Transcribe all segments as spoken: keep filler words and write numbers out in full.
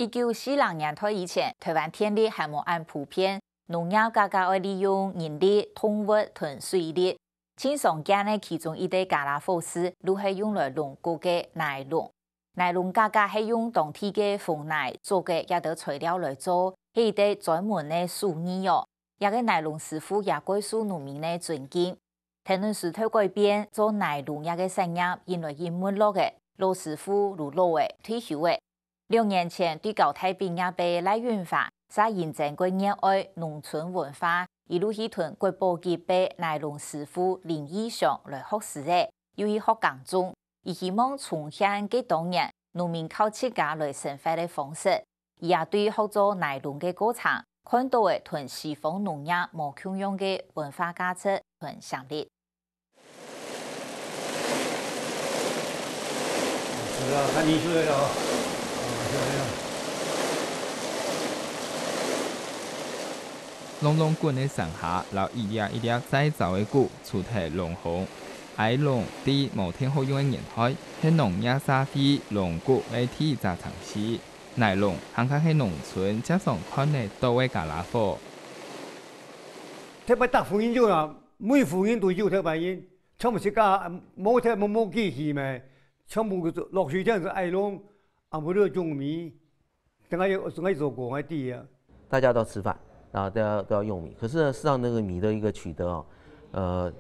一九四零年代以前，臺灣電力還無恁普遍，農業價格愛利用人力、動物同水力。盡常見个其中一個傢啦伙事，就係用來攏穀个奶籠。奶籠價格係用當地个紅奶做个這兜材料來做，係一個專門个手藝哦。這個奶籠師傅也蓋受農民个尊敬。 天文時代改變，做奶籠這個產業因來因沒落个，老師傅就老了，退休了。兩年前，對交大畢業个賴允華，就認真過熱愛農村文化，一路去同國寶級个奶籠師傅林義祥來學師仔，又去學耕種。佢希望重現該當年農民靠自家來生活个方式。 佢也對學做奶籠个過程，看到个同西方農業無共樣个文化價值同想力。是啊，看你出來了啊。隆隆滾个山下，摎一粒一粒在燥个穀，出忒隆風。挨籠在無電好用个年代，係農業社會隆穀个第一隻程序。 奶籠還較係農村輒常看得到个傢啦伙。特別逐戶人有啊，每戶人都有特別人，全部自家無特無無機器咩，全部落水田就挨籠，啊無就種米，等下有等下做過，𠊎知啊。大家都要吃饭，然后都要都要用米。可是呢，事实上那个米的一个取得哦，呃，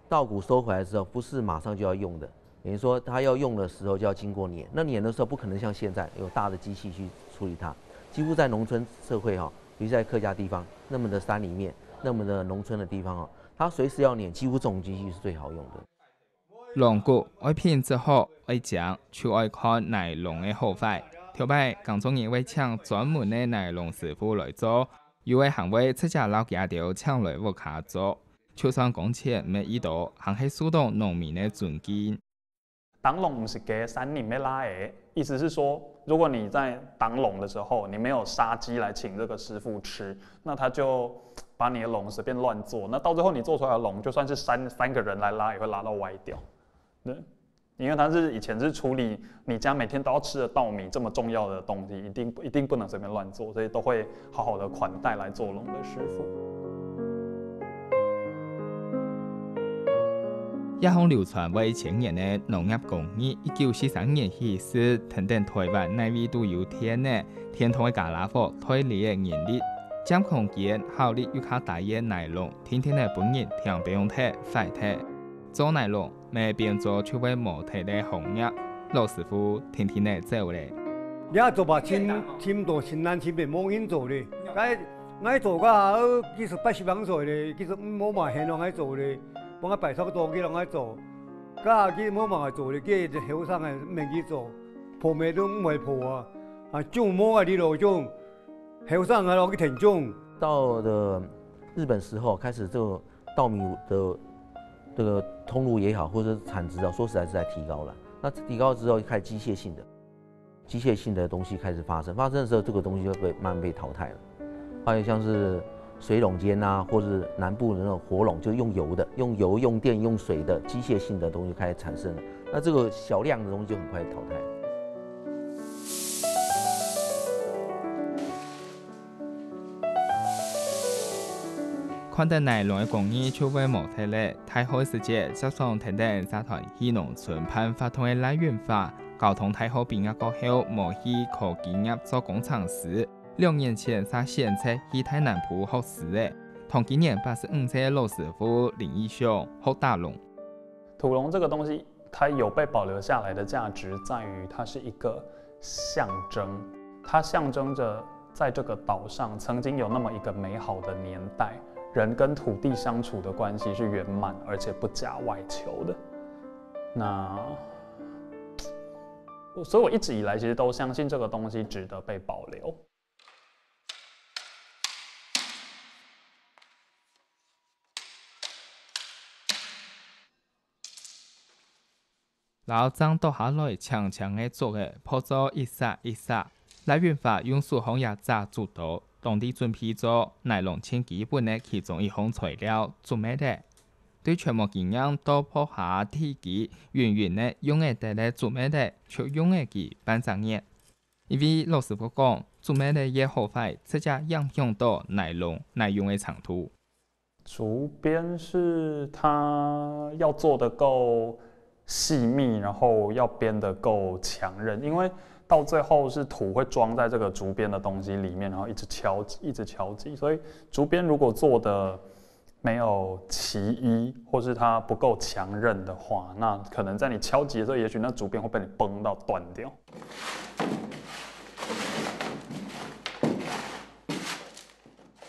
稻谷收回来之后，不是马上就要用的，等于说它要用的时候就要经过碾。那碾的时候不可能像现在有大的机器去处理它，几乎在农村社会哈、尤其在客家地方，那么的山里面，那么的农村的地方哦，它随时要碾，几乎这种机器是最好用的。 攏穀愛品質好、愛靚，就愛看奶籠个好壞。頭擺耕種人會請專門个奶籠師傅來做，有个還會直接摎佢兜請來屋下做。就算工錢毋係幾多，還係受到農民个尊敬。打攏毋係該山林个啦欸，意思是說，如果你在打攏的時候，你沒有殺雞來請這個師傅吃，那他就把你的攏隨便亂做，那到最後你做出來的攏，就算是三三個人來拉，也會拉到歪掉。對，因為它是以前是處理你家每天都要吃的稻米這麼重要的東西，一定一定不能隨便亂做，所以都會好好的款待來做攏的師傅。 這項流傳會千年个農業工藝，一九四三年起就跈等臺灣哪位都有電个，電動个傢啦伙代理个人力，佔空間效率又較低个奶籠，定定仔分人添放忒、壞忒。做奶籠，乜變做就會無忒个行業，老師傅定定仔走咧。這做法盡盡多盡難盡難無人做咧，該 𠊎做到幾十八十零歲咧，其實無麼个閒人愛做咧，分𠊎拜託多个人愛做，該佢無麼个做咧，佢後生个毋免去做，抱咩都毋會抱啊，啊種無啊，你老種，後生个落去田種。到了日本时候，开始这个稻米的这个通路也好，或者是产值啊，说实在是在提高了。那提高之后，开始机械性的。 机械性的东西开始发生，发生的时候，这个东西就被慢慢被淘汰了。还有像是水秧间啊，或是南部的那种火秧，就用油的，用油、用电、用水的机械性的东西开始产生了。那这个小量的东西就很快淘汰。看等奶農个工藝就會無忒咧，大學時節，接上跈等社團去農村辦活動个賴允華， 高中大學畢業過後，無去科技業做工程師，兩年前正選擇去大南埔學師仔，同今年八十五歲个老師傅林義雄學打攏。土龍這個東西，它有被保留下來的價值在於它是一個象徵，它象徵著在這個島上曾經有那麼一個美好的年代，人跟土地相處的關係是圓滿而且不假外求的。那 所以我一直以來其實都相信這個東西值得被保留。摎正剁下來青青个竹仔，破做一析一析。賴允華用手項這隻竹刀，當地準備做奶籠盡基本个其中一項材料，竹篾仔。對全無經驗到破下地基，勻勻仔用仔得个竹篾仔，就用仔佢半隻月。一位老師傅講，竹篾仔个好壞，直接影響到泥龍耐用个程度。竹编是它要做得够细密，然后要编得够强韧，因为到最后是土会装在这个竹编的东西里面，然后一直敲击，一直敲击。所以竹编如果做的没有齐一，或是它不够强韧的话，那可能在你敲击的时候，也许那竹编会被你崩到断掉。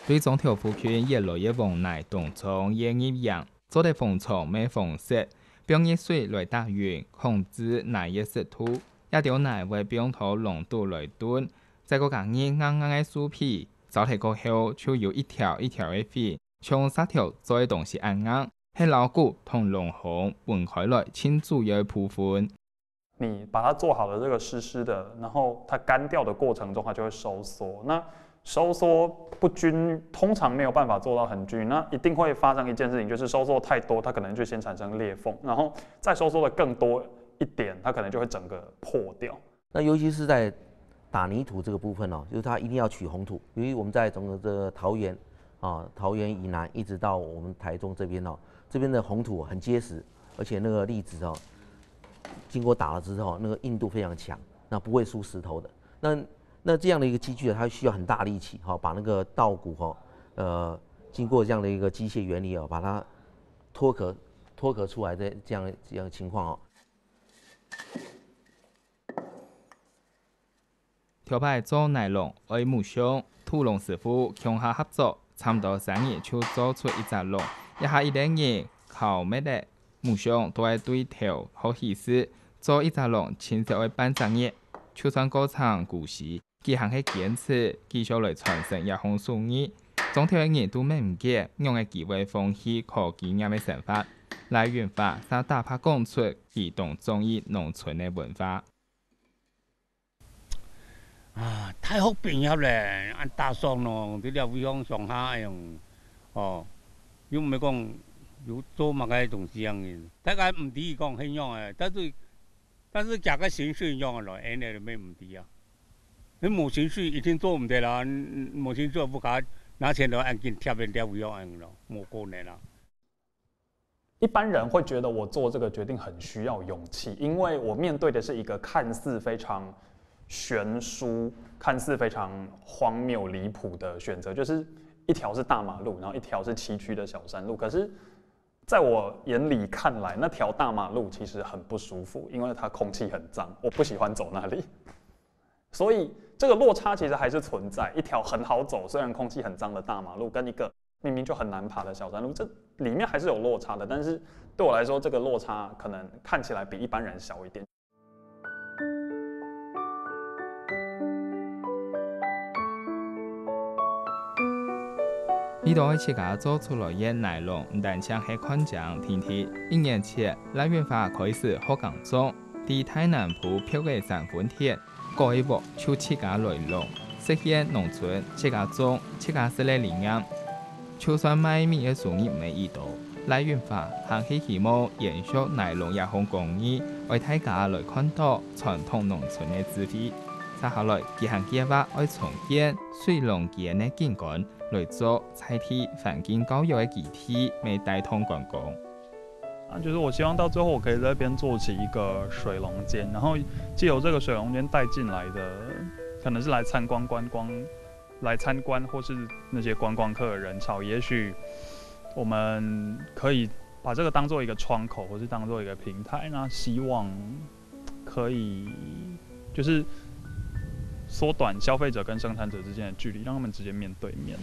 對庄頭附近越來越往泥當中越入影，做得封床乜封實，放熱水來打勻，控制泥个濕度。這兜泥會放到籠肚來燉，再過加入硬硬个樹皮，燥忒過後就有一條一條个粉，像石頭做个東西恁硬，係摎骨同籠項分開來盡主要个部分。你把它做好了這個濕濕的，然后它乾掉的過程中，它就会收缩。那收缩不均，通常没有办法做到很均，那一定会发生一件事情，就是收缩太多，它可能就先产生裂缝，然后再收缩的更多一点，它可能就会整个破掉。那尤其是在打泥土这个部分哦，就是它一定要取红土，由于我们在整个这个桃园啊，桃园以南一直到我们台中这边哦，这边的红土很结实，而且那个粒子哦，经过打了之后，那个硬度非常强，那不会输石头的。那那这样的一个机具啊，它需要很大力气哈、把那个稻谷哈、呃，经过这样的一个机械原理哦，把它脱壳脱壳出来的这样这样的情况哦。頭擺做泥龍愛木匠、土龍師傅共下合作，差毋多三日就做出一隻龍。這下一個人敲篾仔，木匠都愛對頭學起勢，做一隻龍盡少愛半隻月。就算過程孤栖，佢還係堅持繼續來傳承這項手藝。庄頭个人都毋記，仰仔佢會放棄靠基業个生活。賴允發煞打拍講出佢當中意農村个文化。 啊，大學畢業咧，恁打爽咯，在這位鄉鄉下樣，哦，又毋係講有做麼个東西樣个，大家毋知講係仰个，但是但是佢个薪水仰个咯，恁樣就毋知啊。你無薪水一定做毋得啦，無薪水屋下拿錢來恁緊貼人這位鄉樣咯，無可能啦。 一般人会觉得我做这个决定很需要勇气，因为我面对的是一个看似非常悬殊、看似非常荒谬离谱的选择，就是一条是大马路，然后一条是崎岖的小山路。可是，在我眼里看来，那条大马路其实很不舒服，因为它空气很脏，我不喜欢走那里。所以这个落差其实还是存在，一条很好走，虽然空气很脏的大马路，跟一个明明就很难爬的小山路，这里面还是有落差的。但是对我来说，这个落差可能看起来比一般人小一点。為著愛自家做出來个泥龍，毋單淨係看靚定定。一年前，賴允發開始學耕種，在大南埔竹仔三分田， 蓋一屋就自家來弄，實現農村自家種、自家食个理念。就算賣米个收入無幾多，賴允發還係希望延續泥龍這項工藝，愛大家來看著傳統農村个智慧。接下來，佢還計畫愛重建水龍間个景觀，來做在地環境教育个基地，乜帶動觀光。 啊，就是我希望到最后我可以在这边做起一个水龙间，然后借由这个水龙间带进来的，可能是来参观观光，来参观或是那些观光客的人潮，也许我们可以把这个当做一个窗口，或是当做一个平台。那希望可以就是缩短消费者跟生产者之间的距离，让他们直接面对面。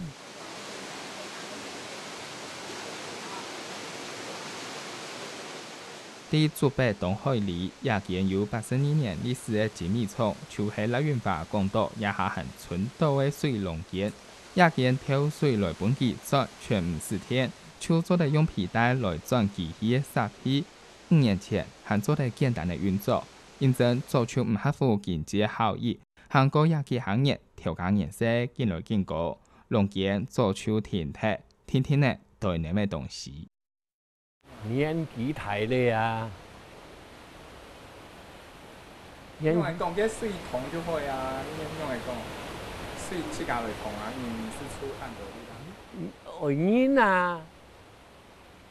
在竹北東海里，這間有八十二年歷史个精米廠，就係賴允發講著這下還伸著个水龍間。這間吊水來分佢轉，全毋使電，就做得用皮帶來轉機器个設備。五年前還做得簡單个運作，因為早就毋合乎經濟个效益，還過這幾下年，頭家年歲緊來緊高，龍間早就停忒，定定仔堆淰个東西。 年紀大了啊，用來講，這水通就好啊，你用來講，水自家來通啊，你是出恁多力啊。愛人啊，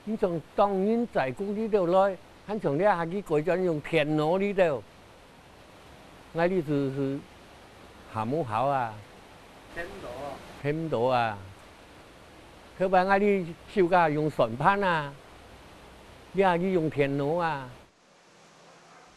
你像當人在工地頭來，還像這下去改轉用電腦裡頭，𠊎哩就係下毋好啊。電腦啊。電腦啊，後擺𠊎哩手下用算盤啊，這下去用電腦啊。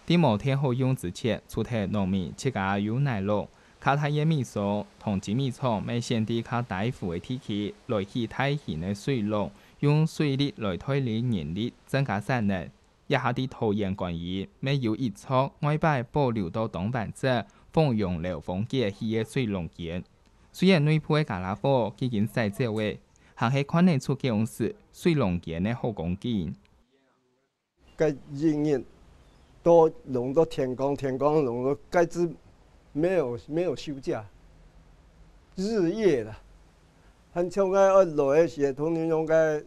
在無電好用之前，除忒農民自家有泥籠，較大个米倉同精米倉乜選在較低湖个地區，來起大型个水籠，用水力來代理人力，增加產能。這下在桃園觀音，乜有一座外擺保留到當完整，仿洋樓風格起个水籠間。雖然內部个傢啦伙已經徙走了，還係看得出該央時水籠間个好光景。 該一日都弄到天光，天光弄到該隻沒有，沒有休假，日夜的。還像該愛來个時，通常用該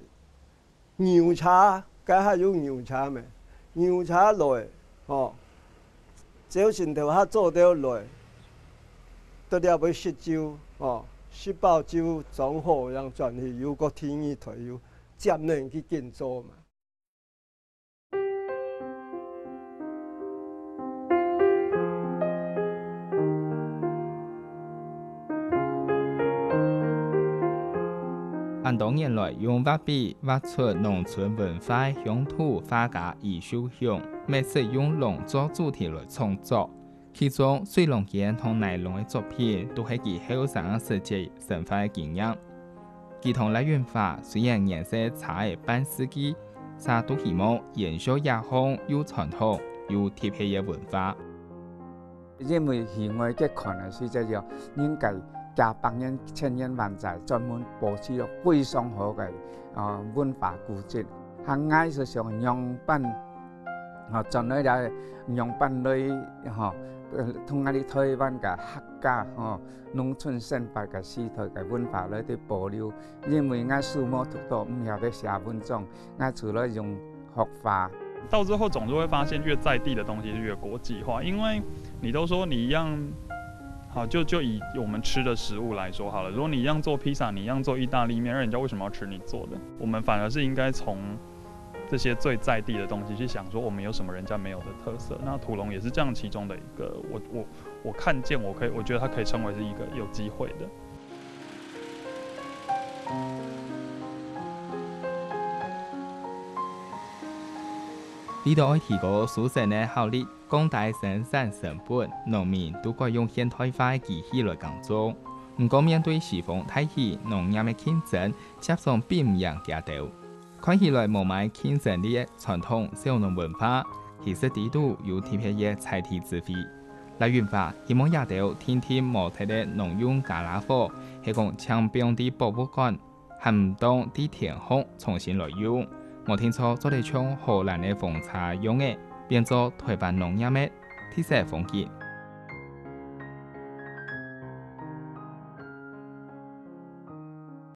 牛車，該還有牛車咩？牛車來，吼，朝晨頭較早就來，到了尾食晝，吼，食飽晝裝好，正轉去又過第二台又接等去建造嘛。 恁多年來，用畫筆畫出農村文化鄉土畫家余秀雄，乜識用籠做主題來創作。 其中，水籠間同泥籠个作品都係佢後生時節生活个經驗。佢同賴允華雖然年歲差了半世紀，嗄都希望延續這項又傳統又特別个文化。因為戲院个看个時節，人家幾百年、千年萬載專門保持了非常好个，呃，文化古蹟。還𠊎係想仰般 吼，轉來了，仰般來，吼，呃，同𠊎哩台灣个客家，吼，農村生活个時代个文化來去保留。因為𠊎書無讀到，毋曉得寫文章，𠊎除了用學畫。到最後總是會發現，越在地的東西是越國際化，因為你都說你一樣，好，就，就以我們吃的食物來說好了，如果你一樣做披薩，你一樣做意大利麵，那人家為什麼要吃你做的？我們反而是應該從 這些最在地的東西，去想說我們有什麼人家沒有的特色。那土龍也是這樣其中的一個，我，我，我看見我可以，我覺得它可以稱為是一個有機會的。為著愛提高收成个效率，降低生產成本，農民都改用現代化个機器來耕種。毋過，面對西方大起，農業个競爭，接上比毋贏佢兜。 看起來無麼競爭力个傳統小農文化，其實裡肚有特別个在地智慧。賴允華希望這兜定定無忒个農用傢啦伙，係講淨放在博物館，還毋當在田項重新來用，無定著做得像荷蘭个風車樣仔，變做台灣農業个特色風景。